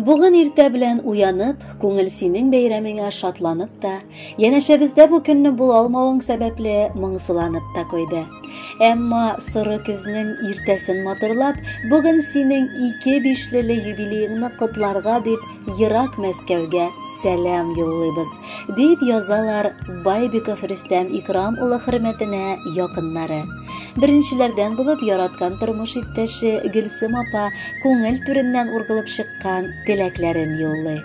Бүген иртә белән уянып, күңел синең бәйрәмеңә шатланып та, янәшәбездә бу көнне була алмавың сәбәпле моңсуланып та куйды. Әмма соры көзнең иртәсен матурлап, бүген синең ике бишлеле юбилееңны котларга дип ерак Мәскәүгә сәлам юллыйбыз, дип язалар Байбиков Рөстәм Икрам улы хөрмәтенә якыннары. Беренчеләрдән булып яраткан тормыш иптәше Гөлсем апа күңел түреннән ургылып чыккан теләкләрен юллый.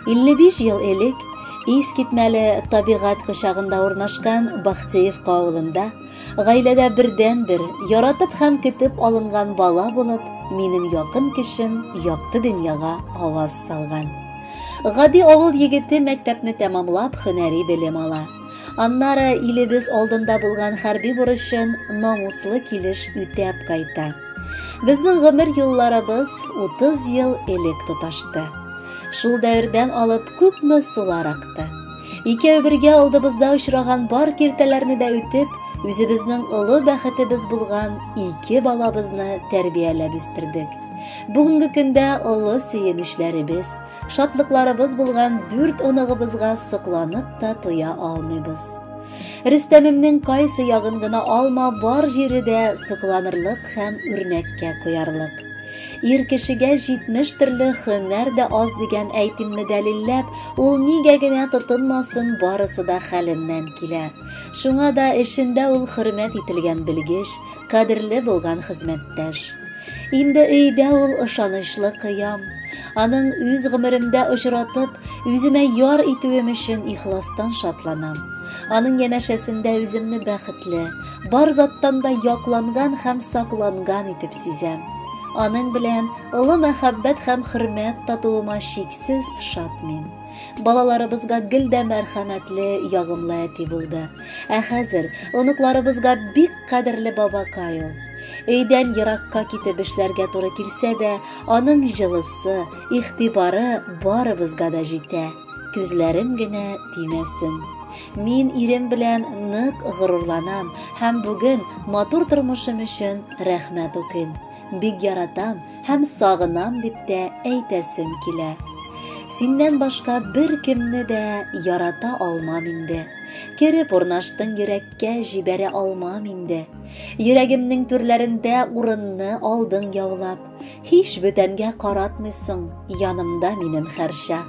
55 ел элек искитмәле табигать кочагында урнашкан Бахтеевка авылында гаиләдә бердәнбер, яратып һәм көтеп алынган бала булып, минем якын кешем якты дөньяга аваз салган. Гади авыл егете мәктәпне тәмамлап, һөнәри белем ала. Аннары илебез алдында булган хәрби бурычын намуслы килеш үтәп кайта. Безнең гомер юлларыбыз 30 ел элек тоташты. Шул дәвердән алып күпме сулар акты. Икәү бергә алдыбызда очраган бар киртәләрне дә үтеп, үзебезнең олы бәхетебез булган ике балабызны тәрбияләп үстердек. Бүгенге көндә олы сөенечләребез, шатлыкларыбыз булган дүрт оныгыбызга сокланып та туя алмыйбыз. Рөстәмемнең кайсы ягын гына алма, бар җире дә сокланырлык һәм үрнәккә куярлык. Ир кешегә 70 төрле һөнәр дә аз дигән әйтемне дәлилләп, ул нигә генә тотынмасын, барысы да хәленнән килә. Шуңа да эшендә ул хөрмәт ителгән белгеч, кадерле булган хезмәттәш. Инде өйдә ул ышанычлы кыям. Аның үз гомеремдә очратып, үземә яр итүем өчен ихластан шатланам. Аның янәшәсендә үземне бәхетле, бар заттан да якланган һәм сакланган итеп сизәм. Аның белән олы мәхәббәт һәм хөрмәт татуыма чиксез шат мин. Балаларыбызга гел дә мәрхәмәтле, ягымлы әти булды. Ә хәзер оныкларыбызга бик кадерле бабакай ул. Өйдән еракка китеп эшләргә туры килсә дә, аның җылысы, игътибары барыбызга да җитә. Күзләрем генә тимәсен. Мин ирем белән нык горурланам һәм бүген матур тормышым өчен рәхмәт укыйм. Бик яратам һәм сагынам дип тә әйтәсем килә. Синнән башка бер кемне дә ярата алмам инде. Кереп урнаштың йөрәккә, җибәрә алмам инде. Йөрәгемнең түрләрендә урынны алдың яулап. Һич бүтәнгә каратмыйсың, янымда минем һәрчак.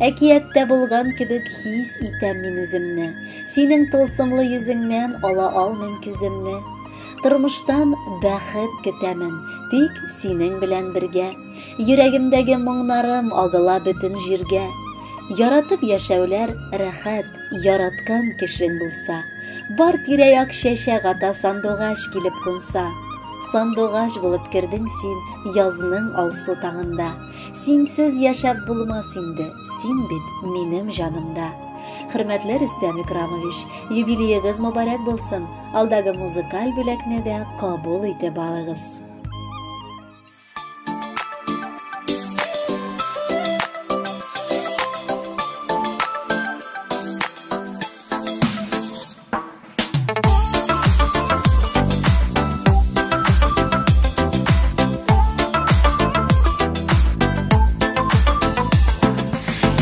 Әкияттә булган кебек хис итәм мин үземне. Синең тылсымлы йөзеңнән ала алмыйм күземне. Тормыштан бәхет көтәмен, тик синең белән бергә. Йөрәгемдәге моңнарым агыла бөтен җиргә. Яратып яшәүләр рәхәт, яраткан кешең булса. Бар тирә-як чәчәк ата сандугач килеп кунса. Сандугач булып кердең син язның алсу таңында. Синсез яшәп булмас инде, син бит минем җанымда. Хөрмәтле Рөстәм Икрамович, юбилеегыз мөбарәк булсын. Алдагы музыкаль бүләкне дә кабул итеп алыгыз.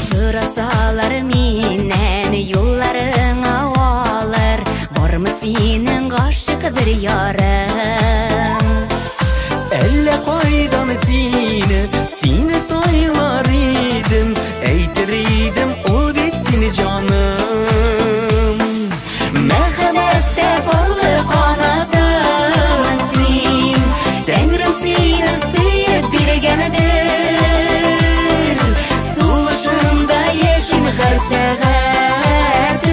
Сорасалар миннән юлларыңа алыр, бармы синең гашык бер ярың? Әллә кайдан сине, сине сайлар идем, әйтер идем, ул бит сине җаным. Мәхәббәттә парлы канатым син, Тәңрем сине сөеп биргәндер. Сулышымда яшим һәр сәгатем,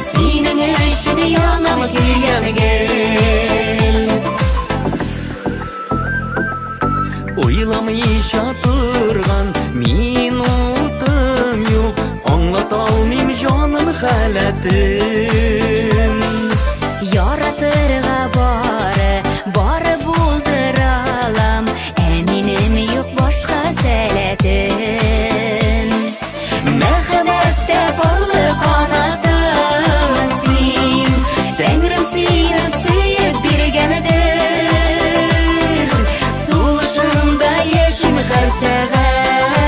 синең өчен янам көям гел. Уйламыйча торган минутым юк, аңлата алмыйм җаным халәтен. Яратырга бары, бары булдыра алам, ә минем юк башка сәләтем. Мәхәббәттә парлы канатым син, Тәңрем сине сөеп биргәндер. Сулышымда яшим һәр сәгатем,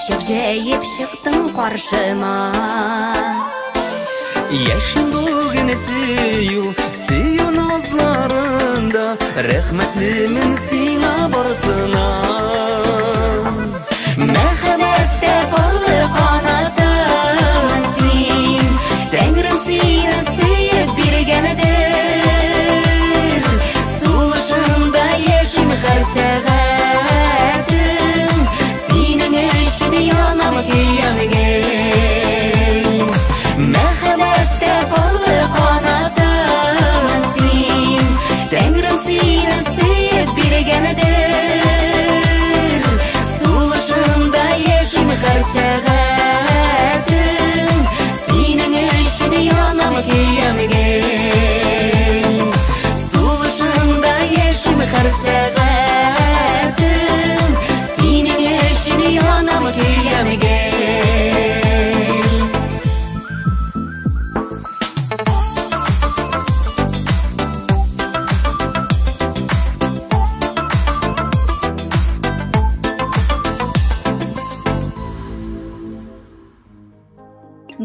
Кочак җәеп чыктың каршыма. Яшим бүген сөю, сөю назларында, рәхмәтлемен сиңа барысына. Мәхәббәттә парлы канатым син, Тәңрем сине сөеп биргәндер. Сулышымда яшим һәр сәгатем, синең өчен янам көям гел. Мәхәббәттә парлы канатым син, Тәңрем сине сөеп биргәндер. Сулышымда яшим һәр сәгатем, синең өчен янам көям гел. Сулышымда яшим һәр сәгатем, синең өчен янам көям гел.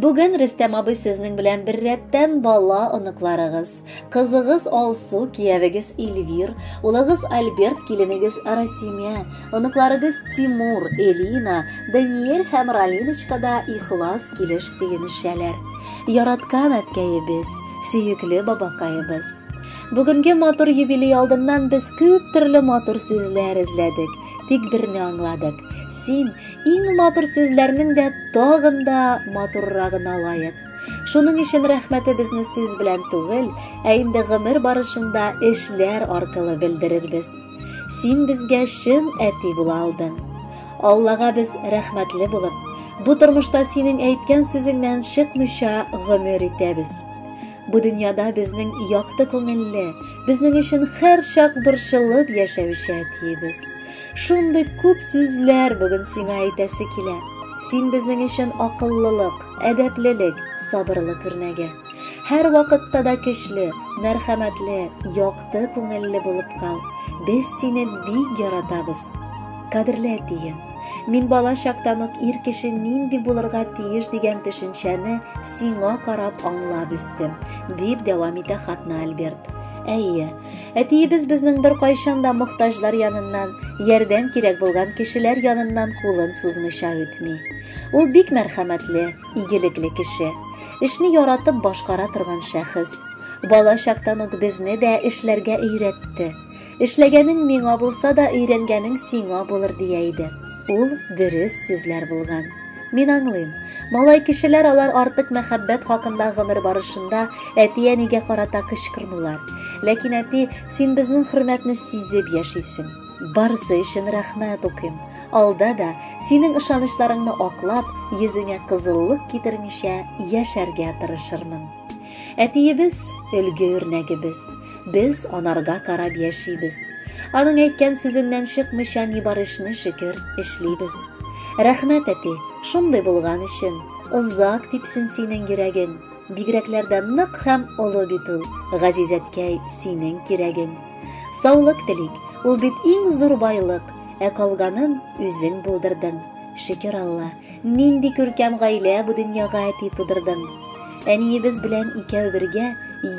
Бүген Рөстәм абый сезнең белән беррәттән бала оныкларыгыз, кызыгыз Алсу, киявегез Эльвир, улыгыз Альберт, киленегез Расимә, оныкларыгыз Тимур, Элина, Даниэль һәм Ралиночка да ихлас килеш сөенешәләр. Яраткан әткәебез, сөекле бабакаебыз. Бүгенге матур юбилей алдыннан без күп төрле матур сүзләр эзләдек, тик берне аңладык. Син иң матур сүзләрнең дә тагын да матуррагына лаек. Шуның өчен рәхмәтебезне сүз белән түгел, ә инде гомер барышында эшләр аркылы белдерербез. Син безгә чын әти була алдың. Аллага без рәхмәтле булып, бу тормышта синең әйткән сүзеңнән чыкмыйча гомер итәбез. Бу дөньяда безнең якты күңелле, безнең өчен һәрчак борчылып яшәүче әтиебез. Шундый күп сүзләр бүген сиңа әйтәсе килә. Син безнең өчен акыллылык, әдәплелек, сабырлык үрнәге. Һәр вакытта да көчле, мәрхәмәтле, якты күңелле булып кал. Без сине бик яратабыз. Кадерле әтием, мин бала чактан ук ир кеше нинди булырга тиеш дигән төшенчәне сиңа карап аңлап үстем, дип дәвам итә хатны Альберт. Әйе, әтиебез безнең беркайчан да мохтаҗлар яныннан, ярдәм кирәк булган кешеләр яныннан кулын сузмыйча үтми. Ул бик мәрхәмәтле, игелекле кеше. Эшне яратып башкара торган шәхес. Бала чактан ук безне дә эшләргә өйрәтте. Эшләгәнең миңа булса да, өйрәнгәнең сиңа булыр дия иде. Ул дөрес сүзләр булган. Мин аңлыйм. Малай кешеләр алар артык мәхәббәт хакында гомер барышында әти-әнигә карата кычкырмыйлар. Ләкин әти, син безнең хөрмәтне сизеп яшисең. Барысы өчен рәхмәт укыйм. Алда да синең ышанычларыңны аклап, йөзеңә кызыллык китермичә яшәргә тырышырмын. Әтиебез өлге үрнәгебез. Без анарга карап яшибез. Аның әйткән сүзеннән чыкмыйча ни бар эшне шөкер эшлибез. Рәхмәт, әти, шундый булган өчен. Озак типсен синең йөрәгең. Бигрәкләр дә нык һәм олы бит ул, газиз әткәй, синең кирәгең. Саулык телик, ул бит иң зур байлык, ә калганын үзең булдырдың. Шөкер Алла, нинди күркәм гаилә бу дөньяга әти тудырдың. Әниебез белән икәү бергә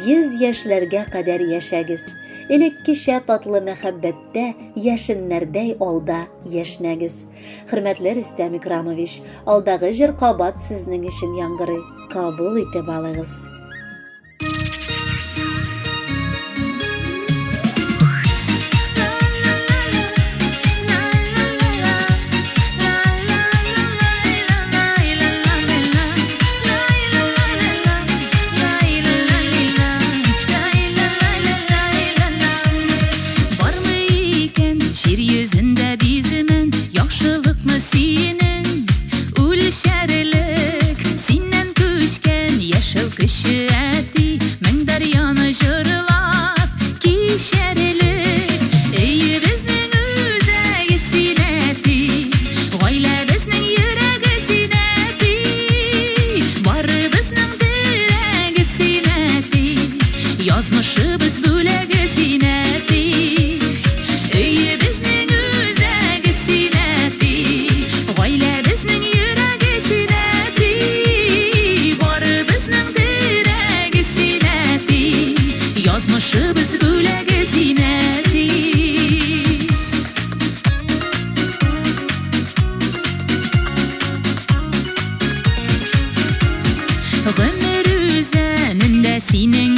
100 яшьләргә кадәр яшәгез. Элеккечә татлы мәхәббәттә яшеннәрдәй алда яшнәгез. Хөрмәтле Рөстәм Икрамович, алдагы җыр кабат сезнең өчен яңгырый. Кабул итеп алыгыз. Бармы икән җир йөзендә биземен, яхшылыкны синең үлчәрлек, синнән күчкән яшәү көче. Синең